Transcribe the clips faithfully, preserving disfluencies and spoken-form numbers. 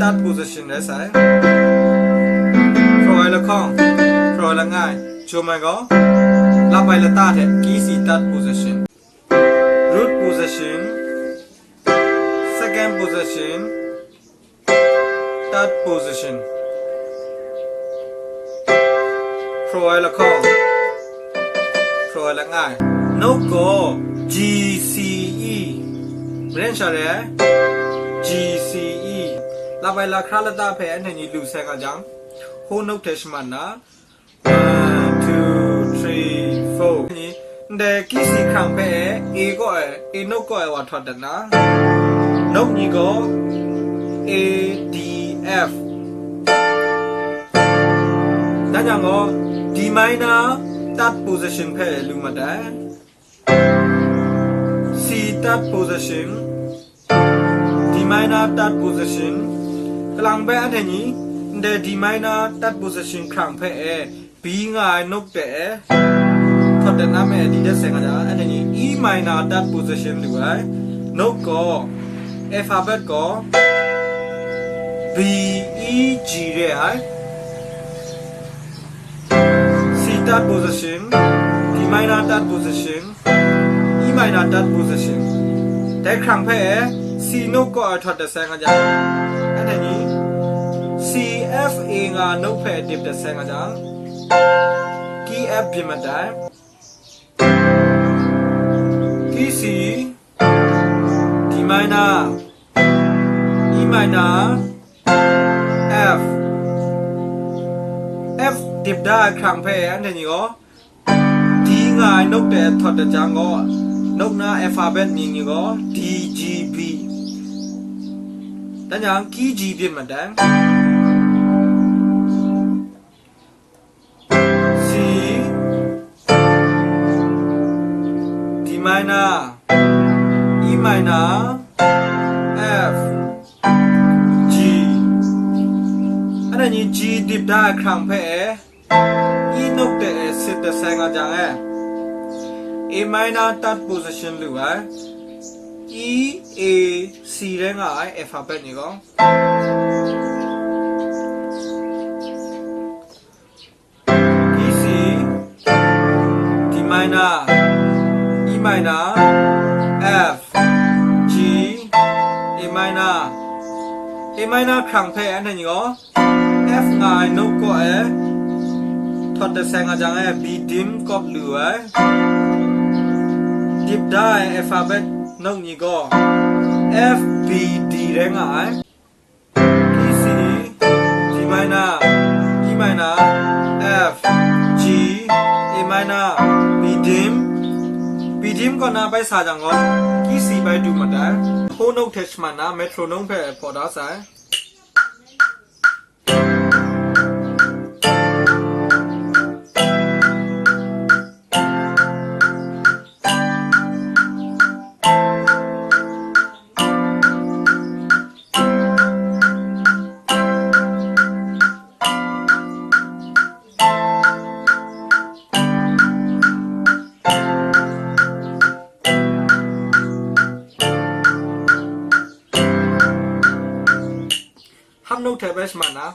third position rai sai. Hpraw ai lahkawng, hpraw ai langai, jum ai gaw, lap ai lata hte key C third position. Root position, second position, third position. Hpraw ai lahkawng, hpraw ai langai. Note gaw G C E. Maren sha re ai G C E. Lap ai lahkra lata hpe anhte ni lu sai nga jang, whole note hte shaman na, one, two, three, four. Ni, ndai key C hkrang hpe A kaw ai, A note kaw ai wa htawt dat na, note ni gaw A, D, F. Dan yang gaw D minor third position hpe lu mat ai. C third position, D minor third position. Kalang bai anhte ni, ndai D minor third position hkrang hpe e, B nga ai note de e, thawt dat na me di dat sai nga jang, anhte ni E minor third position lu ai. Note gaw, alphabet gaw, B, E, G re ai. C third position, D minor third position, E minor third position. Dai hkrang hpe e, C note kaw ai htawt dat sai nga jang, anhte ni C F A nga note hpe dip dat sai nga jang, key F byin mat ai. Key C, D minor, E minor, F. F dip da ai hkrang hpe anhte ni gaw, D nga ai note de thawt dat jang gaw, note na alphabet mying ni gaw D, G, B. Dan yang key G byin mat ai. C, D minor, E minor, F, G. Anhte ni G dip da ai hkrang hpe e, E note de e sit dat sai nga jang e, A minor third position lu ai, E, A, C rai nga ai alphabet ni gaw, key C, D minor, E minor, F, G, A minor. A minor hkrang hpe anhte ni gaw F nga ai note kaw e htawt dat sai nga jang e, B dim kawp lu ai. Dip da ai alphabet note ni gaw F, B, D rai nga ai. Key C, D minor, E minor, F, G, A minor, B dim. B dim kaw na bai sa jang gaw, key C bai du mat ai. Whole note hte shaman na metronome hpe hpaw da sai. Hap note hte bai shaman na.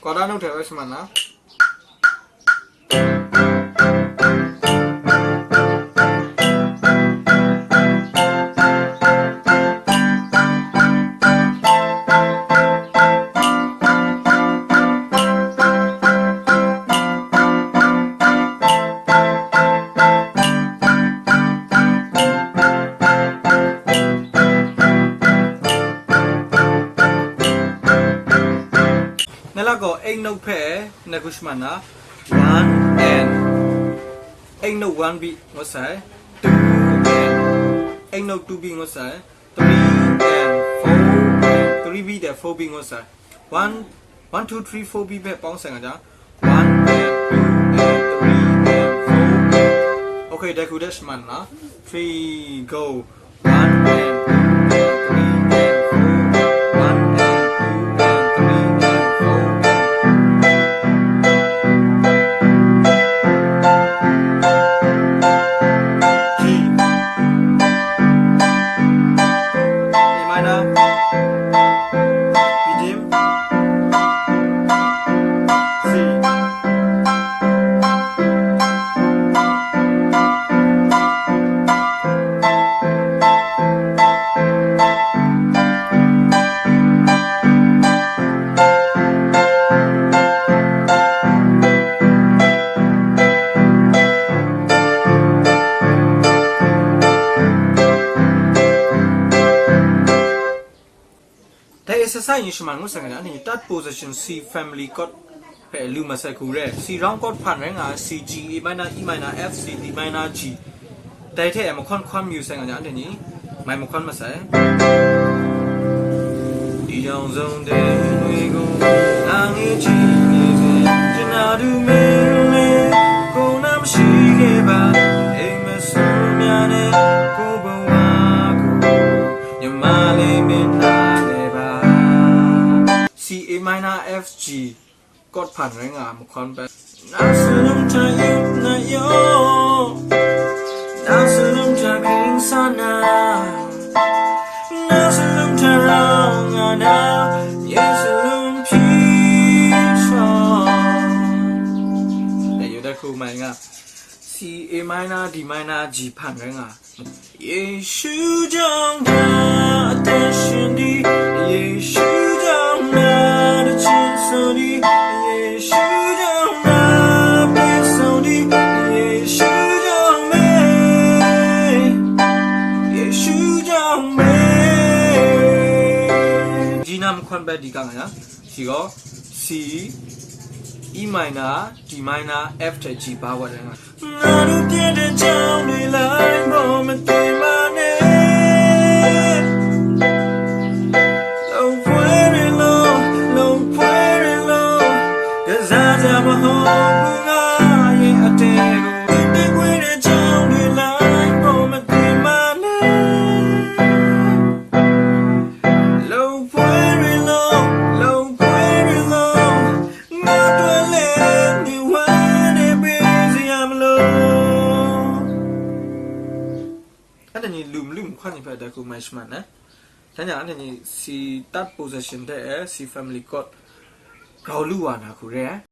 Quarter note hte bai shaman na. Ngai la gaw eight note hpe ngai hku shaman na, one and, eight note one beat ngut sai, two and, eight note two beat ngut sai, three and, four and, three beat and four beat ngut sai. One, One two three four beat ပဲပေါင်းစပ်ကြ။ One and two and three and four. Okay, ဒိုင်ကို ဒိုင်ကို ရှမန်နော်။ Three, go. One and two and three and four. One and two and three and four. G, A minor, B dim, C. တႆးအစစရင်ရှမန်ငုစင်ကဒါ အနံ တတ် position C family chord ဖဲလူမဆက်ကူရဲ C round chord ဖန်ရဲငါ C G A minor E minor F C D minor G တႆးထဲမခွန်ခွန် music ငါ အနံ မိုင်မခွန်မဆက် ဒီကြောင့်ဆုံးတဲ့ຫນွေကို ငါငေးကြည့်နေစဉ် ကျွန်တော်တို့မင်းလေးကို နားမရှိခဲ့ပါ အိမ်မဆိုးများနဲ့ ကိုယ့်ဘဝကို ညီမလေးမင်းနားလဲပါ C A minor F G chord ဖန်ရဲငါ မခွန်ပဲ နောက်ဆုံးထားရုပ်နဲ့ရုပ်နောက်ဆုံးထား ခရင်းဆန္ဒနောက်ဆုံးထားရောင်ငါနာမျက်စလုံးဖြေချော် တယူတဲ့ခုမိုင်က C A minor D minor G ဖန်ရဲငါ ယေရှုကြောင့်ငါအသက်ရှင်သည် ယေရှုကြောင့်ငါတစ်ချိန်ဆုံးသည် ယေရှုကြောင့်ငါပြေဆုံးသည် ယေရှုကြောင့်ပဲ ယေရှုကြောင့်ပဲ G နာမခွန်ပဲဒီကငါ စီကော C E minor D minor F တဲ့ G ပါဝတ်တယ်ငါ ငါတို့ပြည့်တဲ့ကြောင်တွေလိုက်ဖို့မတင်ပါနဲ့ လုံးပွဲတွေလုံးလုံးပွဲတွေလုံးကစားကြမဟုတ်ဘူးငါရဲ့အတဲကိုပြည့်တဲ့ကြောင်တွေလိုက်ဖို့မတင်ပါနဲ့ လုံးပွဲတွေလုံးလုံးပွဲတွေလုံးငါတို့လည်းနေဝဲနေပေးစရာမလိုအဲ့ဒါနေလူမလူမခွနဲ့ဖက်တကူမိုင်ရှမန်နော်။ ဒါကြောင့်အဲ့ဒါနေ C တတ် position တဲ့ C family chord ဂေါ်လူဝါနာခုရဲ